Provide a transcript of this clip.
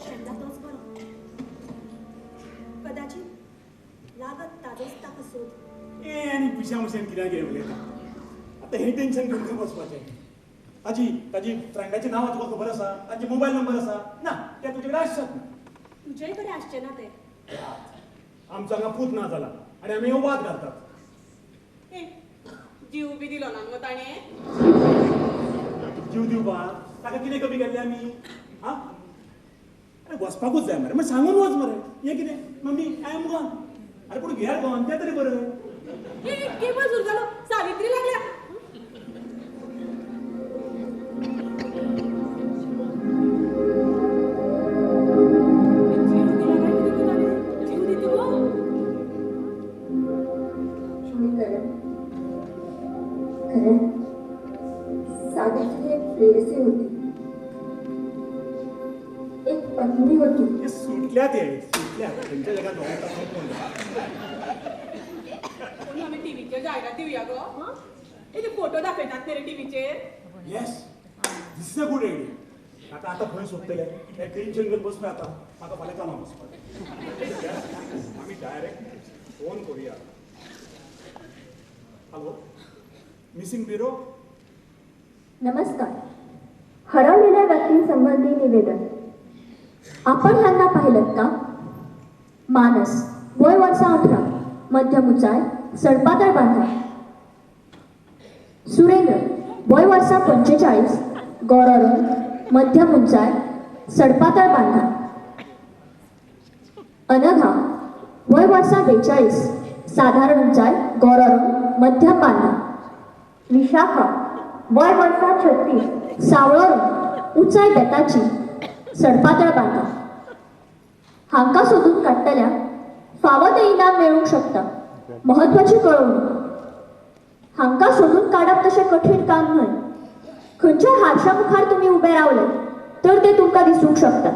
शेणला तोच बरो. कदाचित लागत ताजोच ताका सोद. ए आनी पिशा भशेन कित्याक हें उलयता? आतां हें टेन्शन घेवन खंय वचपाचें? ताजी ताजी फ्रेंडाचें नांव तुका खबर आसा? तांचे मोबायल नंबर आसा? ना, ते तुजे कडेन आसतात ना. तुजेय कडेन आसचे ना ते. आमचो हांगा पूत ना जाला आनी आमी ह्यो वाद घालतात. जीव बी दिलो ना मगो ताणें? जीव दिवपाक ताका कितें कमी केल्लें आमी? आं, अरे वचपाकूच जाय मरे, मागीर सांगून वच मरे. हें कितें मम्मी I am gone. अरे पूण we are gone तें तरी बरें. केबल सुरू जालो, सावित्री लागल्या. जीव दिला काय कितें गो ताणें? जीव दिता गो? करण, खरं सावित्री एक प्रेयसी होती, एक पत्नी होती. हे सुटल्या, ते सुटल्या खंयच्या जगात भोंवता कोण. पूण आमी टिवीचेर जायरात दिवया गो. ते फोटो दाखयतात न्ही रे टिवीचेर. Yes, this is a good idea. आतां आतां खंय सोदतले हें टेन्शन घेवन बसलो आतां. म्हाका फाल्यां कामाक वचपाक. आमी डायरेक्ट फोन करुया. Hello, missing bureau. नमस्कार. हरवलेल्या व्यक्तींसंबंधी निवेदन. आपण ह्यांना पाहिलं का? मानस, वय वर्षा 18, मध्यम उंचाय, सडपातळ बांधा. सुरेंद्र, वय वर्षा 45, गोरो रंग, मध्यम उंचाय, सडपातळ बांधा. अनघा, वय वर्षा 42, साधारण उंचाय, गोरो रंग, मध्यम बांधा. विशाखा, वय वर्षा 36, सावळो रंग, उंचाय बेताची, सडपातळ बांधा. हांकां सोदून काडटल्या फावो तें इनाम मेळूंक शकता. म्हत्वाची कळोवणी, हांकां सोदून काडप तशें कठीण काम न्हय. खंयच्या हारशा मुखार तुमी उबे रावले तर ते तुमकां दिसूंक शकता.